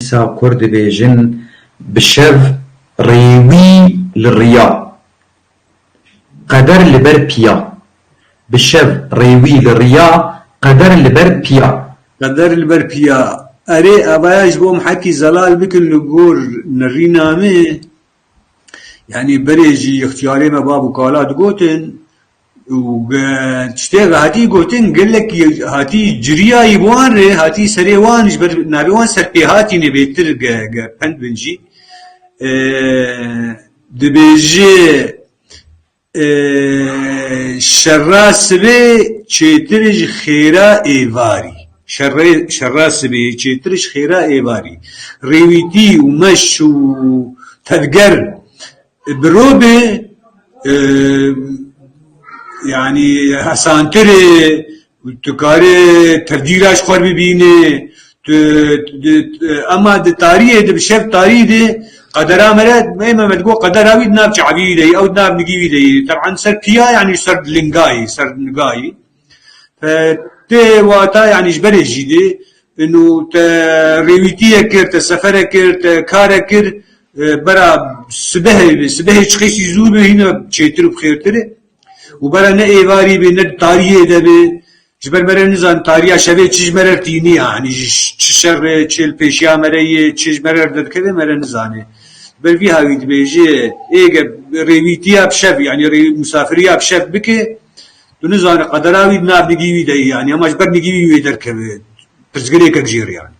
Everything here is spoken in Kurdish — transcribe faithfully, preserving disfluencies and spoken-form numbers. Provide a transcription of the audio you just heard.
Dîsa kur dibêjin, bi şev rêwî li riya, qeder li ber piya. Bi şev rêwî li riya, qeder li ber piya. Qeder li ber piya. Erê, evaya ji bo em hekî zelal bikin li gor nerîna me. Yanî berê jî ixtiyarê me bab û kala digotin û ge-, tiştê hatî gotin, gelek hatî ciriyayî bi wan rê, hatî serê wan ji ber navê wan serpêhatî nebêtir ge-, ge pend bin jî. E, dibêje, e, şerra sibê çêtir ji xêra êvarî. Şerrê-, şerra sibê çêtir ji xêra êvarî. Rêwîtî û meş û tevger bi ro be, e, yanî hesantir e, tu karê tevdîra ji xwe bibînê, tu, tu, tu, ema di tariyê de, bi şev tarî de, qedera me re, ê me, me digot, qedera wî di nav çavî wî de ye, ew di nav nigî wî de ye. Teban ser piya, yanî ser lingayî, ser nigayî. Te, tê wata, yanî ji berê jî de, inu te rêwîtiyek kir, te seferek kir, te karek kir, e, bera sibehê be, sibehê çiqîsî zû be, hîna çêtir û bi xêrtir e. Û bera ne êvarî be, ne di tariyê de be. Ji ber me re nizan tariya şevê çi ji me re tînî ya, yanî ji çi şerê, çi li pêşiya me re yê, çi ji me re derdikeve, me re nizane. Ber vî hawî dibêje, ê ge rêwîtiya bi şev, yanî rê-, misafiriya bi şev bike, tu nizane qedera wî di nav nigî wî de ye, yanî ema ji ber nigî wî wê derkeve, pirsgirêkek jê re yanî.